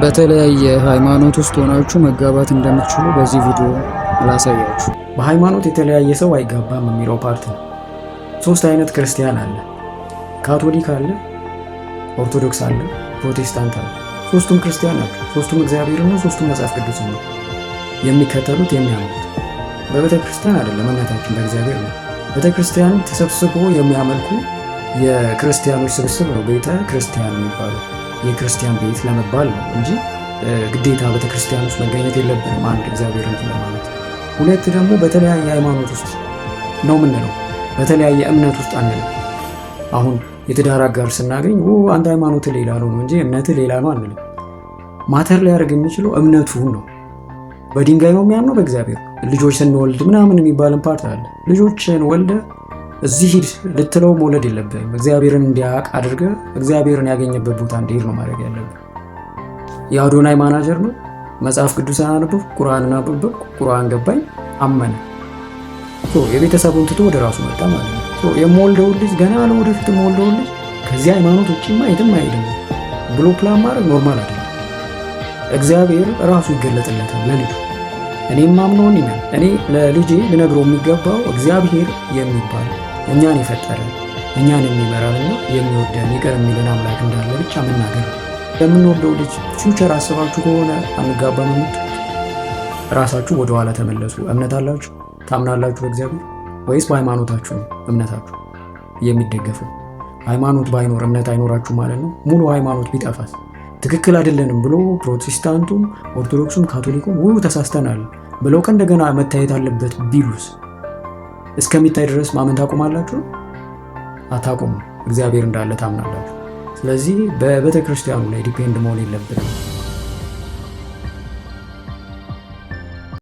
በተለያየ ሃይማኖት ውስጥ ሆናችሁ መጋባት እንደምትችሉ በዚህ ቪዲዮ ላሳያችሁ። በሃይማኖት የተለያየ ሰው አይጋባም የሚለው part ነው። ሶስት አይነት ክርስቲያን አለ። ካቶሊክ አለ፣ ኦርቶዶክስ አለ፣ ፕሮቴስታንት አለ። ሶስቱም ክርስቲያን ናቸው። ሶስቱም እግዚአብሔር ነው። ሶስቱም መጽሐፍ ቅዱስ ነው የሚከተሉት፣ የሚያምኑት። በቤተ ክርስቲያን አይደለም፣ እምነታችን በእግዚአብሔር ነው። ቤተ ክርስቲያን ተሰብስቦ የሚያመልኩ የክርስቲያኖች ስብስብ ነው ቤተ ክርስቲያን የሚባለው፣ የክርስቲያን ቤት ለመባል ነው እንጂ ግዴታ ቤተ ክርስቲያን ውስጥ መገኘት የለብንም አንድ እግዚአብሔርን ለማለት። ሁለት ደግሞ በተለያየ ሃይማኖት ውስጥ ነው የምንለው፣ በተለያየ እምነት ውስጥ አንልም። አሁን የትዳር አጋር ስናገኝ አንተ ሃይማኖት ሌላ ነው እንጂ እምነት ሌላ ነው አንልም። Matter ሊያደርግ የሚችለው እምነቱን ነው። በድንጋይ ነው የሚያምነው፣ በእግዚአብሔር። ልጆች ስንወልድ ምናምን የሚባልን part አለ። ልጆችን ወልደ እዚህ ሂድ ልትለው መውለድ የለብህም። እግዚአብሔርን እንዲያውቅ አድርገህ እግዚአብሔርን ያገኘበት ቦታ እንዲሄድ ነው ማድረግ ያለብህ። የአዶናይ ማናጀር ነው። መጽሐፍ ቅዱስን አነበብኩ፣ ቁርአንን አነበብኩ፣ ቁርአን ገባኝ፣ አመነ። የቤተሰቡን ትቶ ወደ ራሱ መጣ ማለት ነው። የምወልደውን ልጅ፣ ገና ለወደፊት የምወልደውን ልጅ ከዚህ ሃይማኖት ውጭማ የትም አይሄድም ብሎ ፕላን ማድረግ normal አይደለም። እግዚአብሔር ራሱ ይገለጥለታል ለልጁ። እኔ የማምነውን ይመን። እኔ ለልጄ ልነግረው የሚገባው እግዚአብሔር የሚባል እኛን የፈጠረ፣ እኛን የሚመራንና የሚወደን፣ ይቅር የሚለን አምላክ እንዳለ ብቻ መናገር ነው። ለምንወልደው ልጅ future አስባችሁ ከሆነ አንጋባም የምትሉት ራሳችሁ ወደኋላ ተመለሱ። እምነት አላችሁ? ታምናላችሁ በእግዚአብሔር ወይስ በሃይማኖታችሁ ነው እምነታችሁ የሚደገፈው? ሃይማኖት ባይኖር እምነት አይኖራችሁ ማለት ነው። ሙሉ ሃይማኖት ቢጠፋስ? ትክክል አይደለንም ብሎ ፕሮቴስታንቱም፣ ኦርቶዶክሱም፣ ካቶሊኩም ውሉ ተሳስተናል ብለው ከእንደገና መታየት አለበት ቢሉስ? እስከሚታይ ድረስ ማመን ታቆማላችሁ? አታቆሙ። እግዚአብሔር እንዳለ ታምናላችሁ። ስለዚህ በቤተ ክርስቲያኑ ላይ depend መሆን የለብንም።